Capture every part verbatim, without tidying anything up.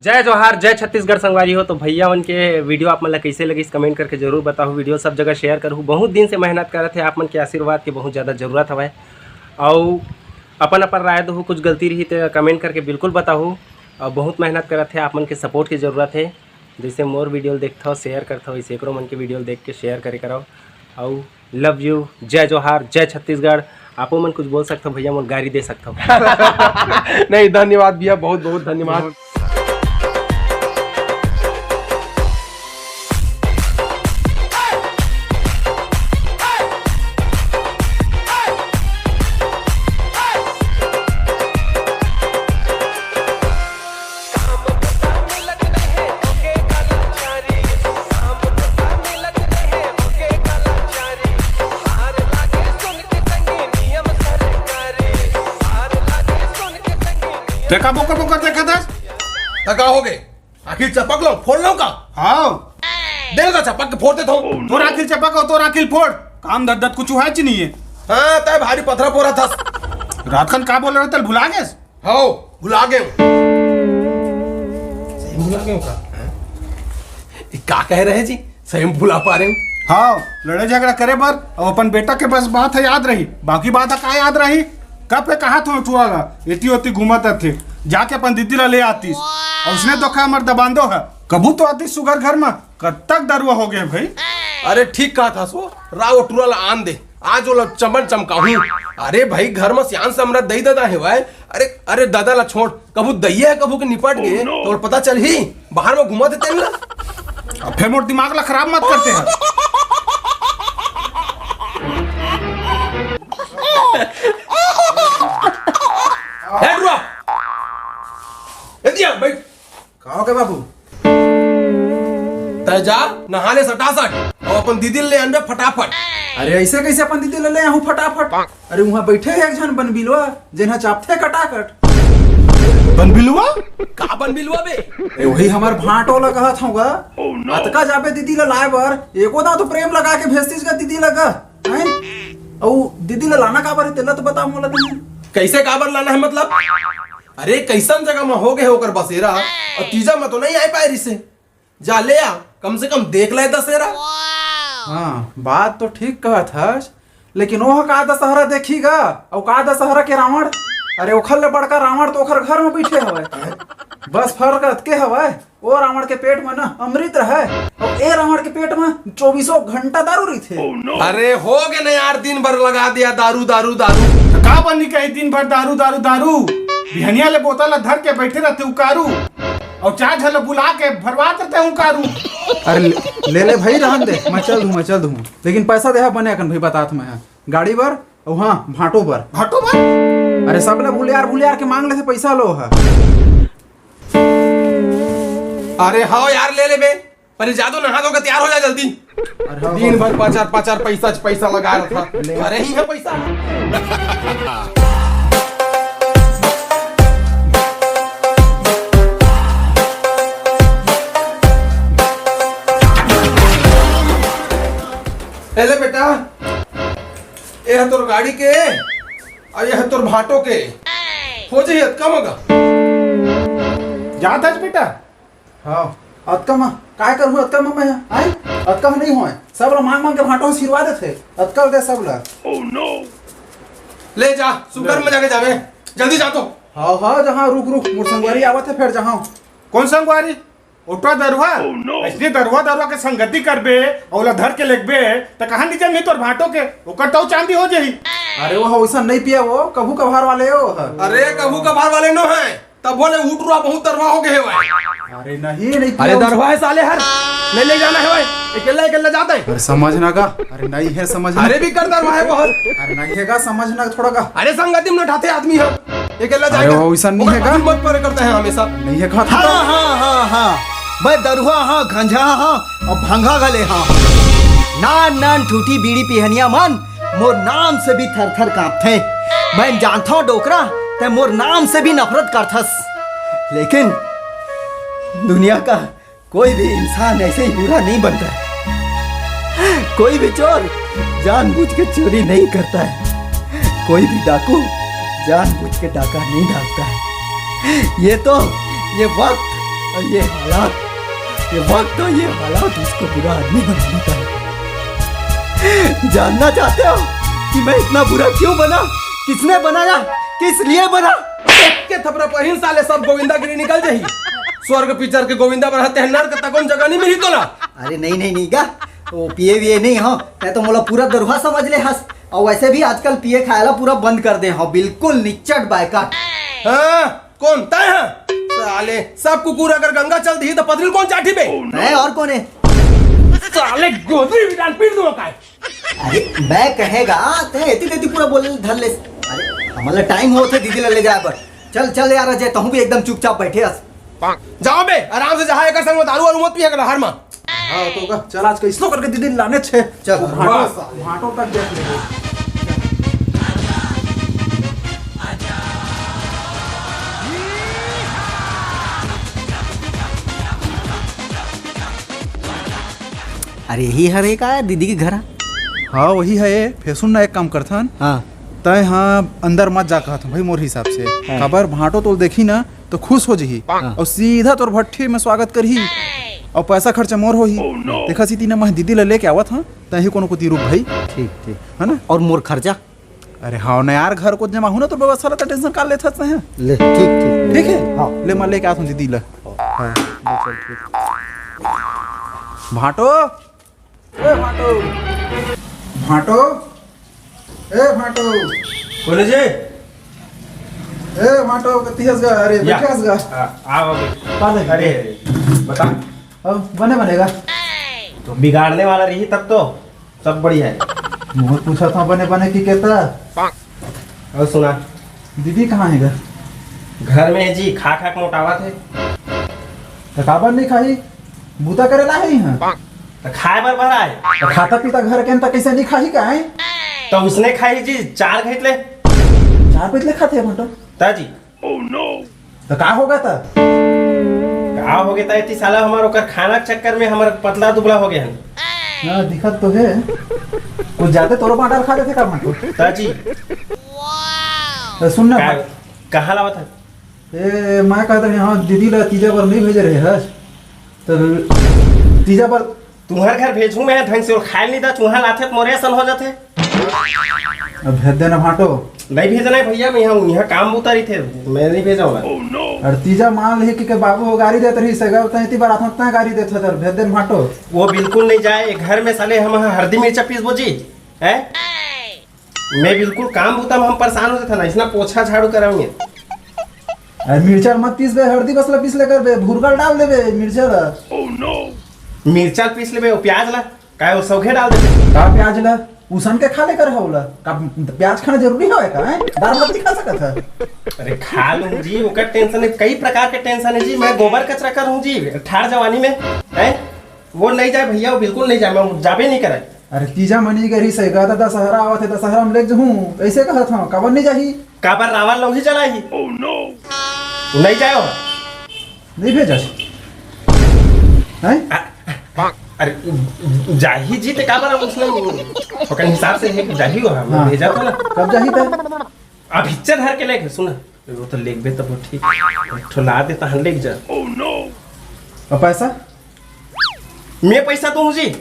जय जोहार, जय छत्तीसगढ़ संगवारी हो। तो भैया मन के वीडियो आप मन ला कइसे लगिस, कमेंट करके जरूर बताहू। वीडियो सब जगह शेयर करहू। बहुत दिन से मेहनत करत हे, आप मन के आशीर्वाद के बहुत ज़्यादा जरूरत हवय। अउ अपन अपन राय दहू, कुछ गलती रही तो कमेंट करके बिल्कुल बताहू। अउ बहुत मेहनत करत हे, आप मन के सपोर्ट के जरूरत हे। जैसे मोर वीडियो ल देखथव, शेयर करथव, वैसे एकरो मन के वीडियो ल देख के शेयर करे करव। अउ लव यू, जय जोहार, जय छत्तीसगढ़। आपो मन कुछ बोल सकथव भैया, मोर गारी दे सकथव। नहीं, धन्यवाद भैया, बहुत बहुत धन्यवाद। देखा बोकर बोकर देखा दस। त का हो गए? आखिर चपक लो, फोड़ लो का? हाँ। दे ला चपक के फोड़ देथव। तोर आखिर चपक हो, तोर आखिर फोड़। काम धंधा कुछ है च नहीं है। हाँ, तय भारी पथरा पोरा थस। रात खन का बोले रहे, तल भुला गेस? हाँ, भुला गए। सही भुला गए का? ये का कह रहे जी? सही में भुला पा रहे हो? हाँ, लड़े झगड़ा करे बर अब अपन बेटा के बस बात है याद रही, बाकी बात है का याद रही? कब के कहा था छुआ ला, एती ओती घूमत थे, जाके अपन दीदी ला ले आतीस। और उसने तो खा हमर दबांदो है, कभू तो आती सुगर घर में, कब तक दरुआ हो गए भाई? अरे ठीक कहा था सो, राव टूरा ला आन दे, आज ओला चमन चमकाहूं। अरे भाई, घर में सियान समरा दई ददा हेवय। अरे, अरे ददा ला छोड़, कभू दइया है, कभू के निपट गए, तो पता चलही, बाहर में घुमा देते हैं ना। अब फिर मोर दिमाग ला खराब मत करते हैं। हे टूरा, ए दिया, बैठ। का हो गए बाबू? तय जा, नहा ले सटासट, और अपन दीदी ले आनबे फटाफट। अरे ऐसे कैसे अपन दीदी ले ले आहूं फटाफट? अरे वहाँ बैठे है एक झन बनबिलवा, जेन ह चापथे कटाकट। बनबिलवा? का बनबिलवा बे? ए, वही हमर भांटो ला कहत हूँ गा। अतका जाबे दीदी ला लाए बर, एको दाव तो प्रेम लगा के भेजतीस गा दीदी ला गा। हैं? अउ दीदी ला लाना काबर है, तेला तो बता मोला तनी। कैसे काबर लाना है मतलब? अरे कैसन जगह में हो गए ओकर बसेरा, और तीजा में तो नहीं आ पाए रिसे। जा ले आ, कम से कम देख ले दसेरा। हाँ, बात तो ठीक कहत हस, लेकिन ओह का दशहरा देखी गा, अउ का दशहरा के रावण? अरे ओखर ले बड़का रावण तो ओखर घर में बैठे हवय। बस फर्क अतके हवय, ओ रावण के पेट में ना अमृत रहय, अउ ए रावण के पेट में चौबीसों घंटा दारू रहिथे। अरे हो गे ना यार, दिन भर लगा दिया दारू, दारू, दारू। त का बनी कही दिन भर दारू, दारू, दारू? बिहनिया ले बोतल ला धर के बैठे रहते उकारू, अउ चार झन ला बुला के भरवात रहते उकारू। अरे ले, ले ले भाई, रहन दे, मैं चल दूं, मैं चल दूं, लेकिन पैसा देहा बने अकन भाई, बतात मैं ह गाड़ी बर, अउ हाँ, भांटो बर। भांटो बर? अरे सब ला भूलियार भूलियार के मांग लेथे पैसा लो ह। अरे हाँ यार, ले ले बे, पहले जा तो नहा धो के तैयार हो जा जल्दी। अरे हाँ, दिन हाँ। भर पाचार पाचार पैसा च पैसा लगा रहा था। ले। अरे ही है पैसा। ए ले बेटा, ए है तोर गाड़ी के, अउ ए है तोर भांटो के। हो जाही अतका मगा। जात हस बेटा? हाँ, अतका म काय करहूँ, अतका म मैं, आय? अतका म नहीं होय, सब ला मांग मांग के भांटो सिरवा देथे, अतका दे सब ला। ले जा, सुगर में जाके जावे, जल्दी जा तो। हाँ, हाँ, जहाँ रुक, रुक, मोर संगवारी आवत है, फिर जहाँ। कौन संगवारी? ओटवा दरुआ? ऐसने दरुआ, दरुआ के संगति करबे, अउ ओला धर के लेगबे, त कहाँ निजम नहीं तोर भांटो के, ओकर तो चांदी हो जाही। अरे वो वैसा नहीं पिया, वो कभू कभार वाले हो। अरे कभू कभार वाले नो है, तब बोले ऊ टुरा बहुत दरवा हो गए हे भाई। अरे नहीं, नहीं अरे पिया। दरवा है साले हर, नहीं ले जाना है भाई, अकेला अकेला जाता है। अरे समझ ना का, अरे नहीं है समझ ना। अरे भी कर दरवा है बहुत। अरे नहीं है का समझ ना थोड़ा का। अरे संगति में उठाते आदमी हम, अकेला अरे जाएगा। वो वैसा नहीं ओकर है का? मत पर करता है हमेशा। नहीं है का? हाँ, हाँ, हाँ, हाँ। मैं दरुआ हाँ, गंजा हाँ, अउ भंगा घले हाँ। नान नान ठूठी बीड़ी पिहनिया मन मोर नाम से भी थर थर कांपथे। मैं जानथव डोकरा, तै मोर नाम से भी नफरत करथस, लेकिन दुनिया का कोई भी इंसान ऐसे ही बुरा नहीं बनता है। कोई भी चोर जानबूझ के चोरी नहीं करता है, कोई भी डाकू जानबूझ के डाका नहीं डालता है। ये तो, ये वक्त ये हालात, ये वक्त और ये हालात उसको बुरा आदमी बना देता है। जानना चाहते हो कि मैं इतना बुरा क्यों बना, किसने बनाया, किस लिए बना? के थपरा पहिन साले, सब गोविंदागिरी निकल जाही। स्वर्ग पिक्चर के गोविंदा बना ते नरक तक जगह नहीं मिली तोला। अरे नहीं नहीं नहीं गा, वो पिए विए नहीं हो, तै तो मोला पूरा दरुहा समझ ले हस। और वैसे भी आजकल पिए खाए ला पूरा बंद कर दे हो, बिल्कुल निच्चट बायकट। हाँ, कौन तै है? साले, सब कुकुर अगर गंगा चल दी तो पदरी कौन चाटी बे? मैं और कौन है? साले गोदरी भी डाल पीट दूंगा काय। अरे मैं कहेगा, तै एती तेती पूरा बोले धर ले। अरे हमारा टाइम होत है दीदी ला ले जाए बर। चल चल यार अजय, तहूँ भी एकदम चुपचाप बैठे हस। जाओ बे, आराम से जहाँ एकर संग में दारू वारू मत पिया कर हर माँ। हाँ तो का, चल आज कैसनो करके दीदी लाने छे। चल। भाटो, भाटो तक देख ले। अरे यही हरे का दीदी के घर? हाँ वही है। फेसुन ना एक काम करथन। हाँ। तय हाँ अंदर मत जा कहत हूँ भाई मोर हिसाब से। हाँ। काबर भाटो तोल देखी ना तो खुश हो जही। हाँ। और सीधा तोर भट्ठी में स्वागत करही। और पैसा खर्चा मोर होही। देखा सीती ना मैं दीदी ला लेके आवत हाँ। तय ही कोनो कोती रुक भाई। ठीक ठीक। है ना? और मोर खर्चा? अरे हाँ ना यार, घर को जमा हूँ ना तो व्यवस्था ला तो टेंशन का लेथस हैं। ले ठीक ठीक। ठीक है। हाँ। ले मैं लेके आत हूँ दीदी ला। हाँ। भाटो। ए भाटो। भाटो। ए भाटो। बोले जी। ए भाटो, कति हस गा? अरे या। बैठे हस गा। आ, आओ। का लगे? अरे, बता। अब बने बनेगा। तो बिगाड़ने वाला रही तब तो सब बढ़िया है। मोर पूछा था बने बने की कहता। और सुना। दीदी कहाँ है घर? घर में है जी, खा खा के मोटावा थे। तो काबर नहीं खाही? बूता करे ला है यहाँ। तो खाए बर भरा है। तो खाता पीता घर के अंत कैसे नहीं खाही का है? तो उसने खाई जी, चार घैत ले। चार पीत ले खाते हैं भाटो। ताजी। तो का होगा था? का हो गया था इतनी साला हमार ओकर खाना के चक्कर में हमार पतला दुबला हो गया है। हाँ, दिक्कत तो है। कुछ ज्यादा तोरो बांटा खा लेते का मत। ताजी। तो सुन ना का, भाई। कहाँ लावा था? ए, मैं कहता हूँ, यहाँ दीदी ला तीजा बर नहीं भेज रहे हस। तो तीजा बर तुम्हार घर भेजूं मैं ढंग से और खाए नहीं दा, चूहा लाथे तो मोरे असन हो जाथे। अब भेज देना भाटो। नहीं भेजना है भैया, मैं यहाँ, यहाँ काम उतारी थे, मैं नहीं भेजा हूँ। और तीजा मान ली कि के बाबू वो गाड़ी देते रही सगा, उतना इतनी बार आता उतना गाड़ी देते सर, भेज देना भाटो। वो बिल्कुल नहीं जाए, घर में साले हम हल्दी मिर्चा पीस बोजी, हैं? मैं बिल्कुल काम बूता में हम परेशान हो जाता ना, इसना पोछा झाड़ू कराऊंगे। अरे मिर्चा मत पीस बे, हल्दी बसला पीस ले कर बे, भुरगल डाल देबे मिर्चा ला। मिर्चा पीस लेबे, प्याज ला, काय वो सौघे डाल दे। का प्याज ला? उसन के खा ले कर होला। का प्याज खाना जरूरी हवे का, हैं? दाल भात नहीं खा सकत है? अरे खा लूं जी, ओकर टेंशन है, कई प्रकार के टेंशन है जी। मैं गोबर कचरा करूं जी, ठार जवानी में, हैं? वो नहीं जाए भैया, वो बिल्कुल नहीं जाए, मैं जाबे नहीं करे। अरे तीजा मनी गरी से गा दशहरा आवत है, दशहरा में लेग जहूं, ऐसे कहत हूं, काबर नहीं जाही? काबर रावण लोग ही जलाही? नहीं जाए हो। नहीं भेजा। हैं? अरे जाही जी ते काबर उसने ओकर हिसाब से है कि जाही हो, हम हाँ। भेजा तो ना। कब जाही तय? अब हिच्चा धर के लेके सुना, वो तो लेगबे तब वो ठीक, ठोला दे तहन लेग जा। और पैसा? मैं पैसा दूं जी,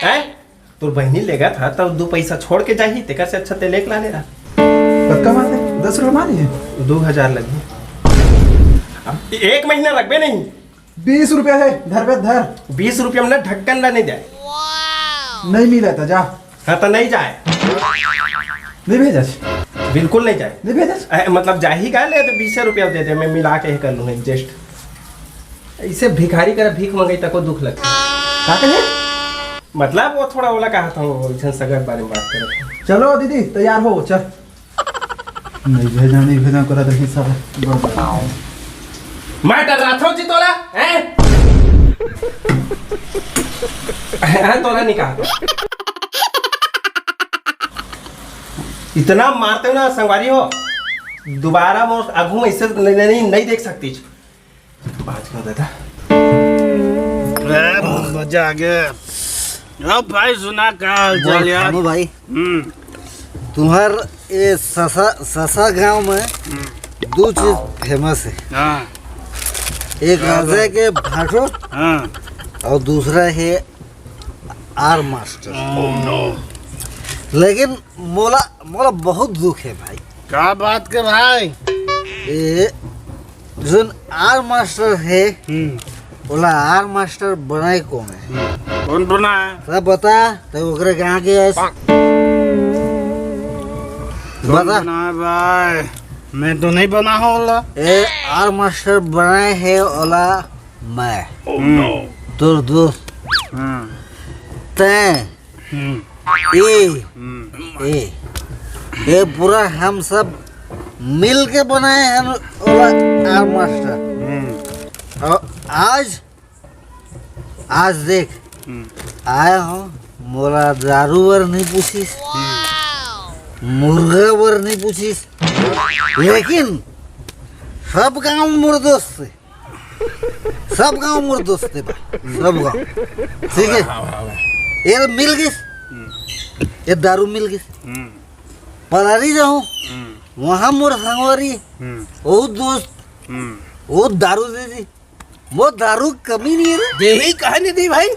हैं? तोर बहिनी लेगा था तब दो पैसा छोड़ के जाही, तेकर से अच्छा ते लेके ला ले रहा। कतका मारे? दस रुपया मारी है। दो हजार लगी। अब एक महीना रखबे नहीं। बीस रुपया है, धर बे, धर। बीस रुपया में ना ढक्कन ला नहीं जाए। नहीं मिला था, जा। हाँ, तो नहीं जाए। नहीं भेजा। बिल्कुल नहीं जाए। नहीं भेजा। ए, मतलब, जाही का ले तो बीस रुपया दे दे, मैं मिला के ही कर लूँ एडजस्ट। ऐसे भिखारी कर भीख मंगई तको दुख लगे। का कहे? मतलब, वो थोड़ा ओला कहा था, वो इसन सगा के बारे में बात करत। चलो दीदी, तैयार हो, चल। नहीं भेजा, नहीं भेजा, करा देखी सब। मैं डराथो जी तोला, हैं? हैं, तोला नहीं कहा। इतना मारते हो ना संगवारी हो, दोबारा मोर आगू में इसे नहीं, नहीं, नहीं देख सकती। बाज का दादा। अरे, बहुत मजा आ गया। अब भाई सुना का हाल बोल, चाल यार? भाई। हम्म। तुम्हार ये ससा, ससा गांव में हम्म। दो चीज फेमस है। हाँ। एक राजा के भाटो, हाँ। और दूसरा है आर मास्टर। लेकिन मोला, मोला बहुत दुख है भाई। का बात के भाई? ए, जोन आर मास्टर है, हम्म। ओला आर मास्टर बनाए कौन है? कौन बनाए? सब बता, तब ओकरे कहाँ के है? कौन बता। बनाए भाई? मैं तो नहीं बना हूँ ओला। ए, आर मास्टर बनाए है ओला मैं। हम्म। तोर दोस्त। हाँ। तैं। हम्म। ए, हम्म। ए, ए पूरा हम सब मिल के बनाए हैं ओला आर मास्टर। हम्म। और आज, आज देख, हम्म। आया हूँ, मोला दारू बर नहीं पूछिस, मुर्गा बर नहीं पूछिस, लेकिन सब काम मोर दोस्त से। सब गांव मोर दोस्त हे भाई, सब गांव। ठीक है? हाँ, हाँ, हाँ। ये मिल गिस, ये दारू मिल गिस। हम्म। पलारी जाऊं, हम्म। वहां मोर संगवारी, हम्म। वो दोस्त, हम्म। वो दारू दे दी। वो दारू कमी नहीं है रे। देही काहे नहीं दी भाई?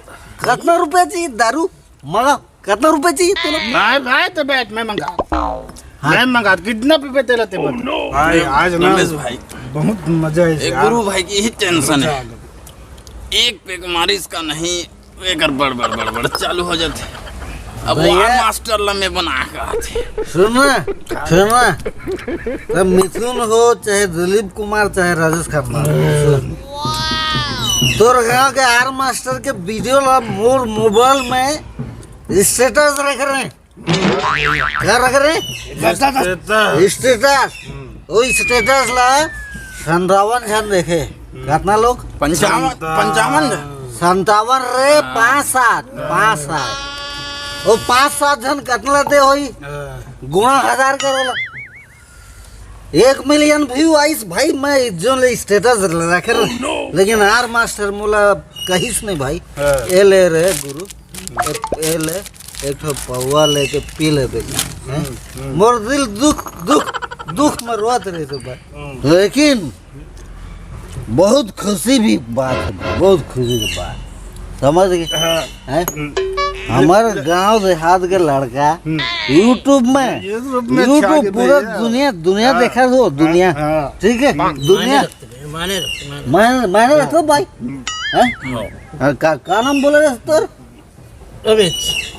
कितना रुपया चाहिए दारू? मंगा, कितना रुपया चाहिए तोला? भाई, भाई, तो बैठ, मैं मंगा। हाँ। मैं मंगा, कितना रुपया तेला ते बता। भाई, आज ना रमेश भाई, बहुत मजा है ए, यार। गुरु भाई की ही टेंशन मजा आ है। गया। एक पेग मारिस का नहीं, एकर बड़, बड़, बड़, बड़ चालू हो जाते। अब भैया। वो मास्टर ला मैं बना के आते। सुन ना, सुन ना, तो मिथुन हो, चाहे दिलीप कुमार, चाहे राजेश खन्ना, तोर गांव के आर मास्टर के वीडियो ला मोर मोबाइल में स्टेटस रख रहे हैं। क्या रख रहे हैं? स्टेटस। स्टेटस। वो स्टेटस ला संतावन झन देखे। कितना लोग? पंचावन, पंचावन। संतावन रे, पाँच सात, पाँच सात। वो पाँच सात झन कितना दे होई? गुणा हजार करो ला। एक मिलियन व्यू आइस भाई, मैं जोन ले स्टेटस रखे रहे। लेकिन आर मास्टर मोला कहिस नहीं भाई। हाँ। ए ले रे गुरु, ए, ए ले, एक ठो पौवा लेके पी ले बेटा। हैं? मोर दिल दुख, दुख, दुख में रोत रहे तो भाई। लेकिन बहुत खुशी भी बात है, बहुत खुशी की बात, समझ गए? हाँ। हैं? हमारे गांव देहात के लड़का YouTube में, YouTube में छा YouTube गए पूरा भैया। दुनिया, दुनिया हाँ। देखा हो, हाँ, दुनिया। हाँ। ठीक है? दुनिया। माने रखते हैं, माने रखते हैं, माने। माने, माने रखो भाई। हैं? हाँ। हाँ, का, का नाम बोला रे तोर? अबे।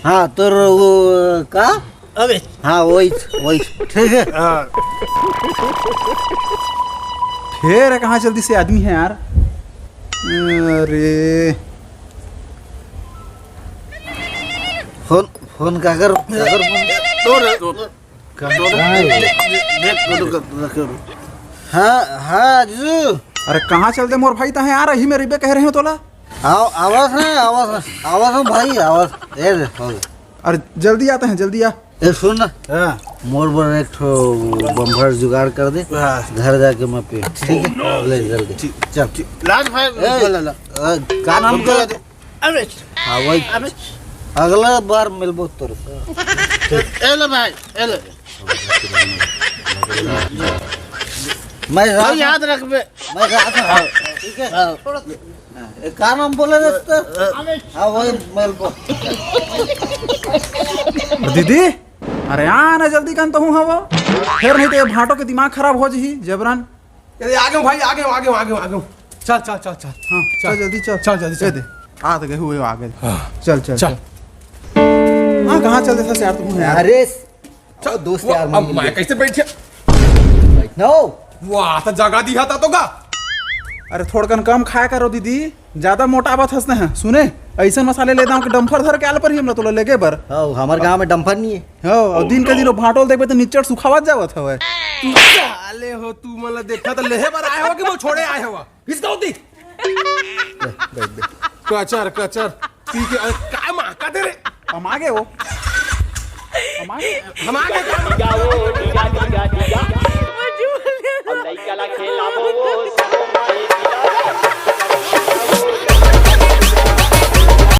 हाँ, तोर वो का? अबे। हाँ, वही, वही। ठीक है। हाँ। फेर कहाँ चल दिस आदमी हे यार। अरे। फोन, फोन काकर, काकर फोन? तोर, तोर। कहाँ, कहाँ है? देख, देख, देख, देख, देख। हाँ, हाँ, जीजू। अरे कहाँ चल दे मोर भाई, तहे यार, यही में रहिबे कह रहे हो तोला। आव-, आवाज है, आवाज है, आवाज है भाई, आवाज। ए रे, हो गया। अरे जल्दी आते हैं, जल्दी आ। ए, सुन ना। हाँ। मोर बर एक ठो बम्फर जुगाड़ कर दे। हाँ। घर जाके मैं पी। ठीक है? हाँ। ले जल्दी। ठीक। चल। ठीक। लाज भाई, ए, ला, ला, ला। अ, का नाम बम्फर कर? ला दे। अरे। हाँ, वही। अरे। अगला बार मिलबो तोर से। ए ले भाई, ए ले। मैं भाई रात याद रखबे। मैं रात हाँ। ठीक है? हाँ। ए, का नाम बोले रे तू? हाँ, वही मेल को। दीदी, अरे आ ना जल्दी, कन तो हूँ हवा। फिर नहीं तो ये भाटो के दिमाग खराब हो जही, जबरन। अरे आ गए भाई, आ गए, आ गए, आ गए, आ गए। चल, चल, चल, चल। हाँ, चल। चल जल्दी चल। चल जल्दी ये चल। दे, आ तो गए हुए, आ गए। हाँ। चल, चल, चल। चल। हाँ, कहाँ चल देता यार तू यार? अरे, चल, दोस्त वो यार, अब मिल मैं गए। कैसे बैठ गया? बैठ ना हो। वाह, तो जगा दिया था तो का? अरे थोड़कन कम खाया करो दीदी, ज्यादा मोटावत हंसते हैं। सुने, ऐसे मसाले ले दाओ कि डम्फर धर के आल पर ही हमला तोला लेके बर। हाँ, हमारे गांव में डम्फर नहीं है। हाँ, और दिन के दिन वो भाटोल देखबे तो निचड़ सुखावत जावत हवे। तू साले हो, तू मला देखा तो लेहे बर आए हो कि मैं छोड़े आए हो? किसका होती? ले, बैठ, बैठ। कचर, कचर। पी के, अरे, काय माँ का दे रे? हम आ गए वो। हम आ गए। हम आ गए।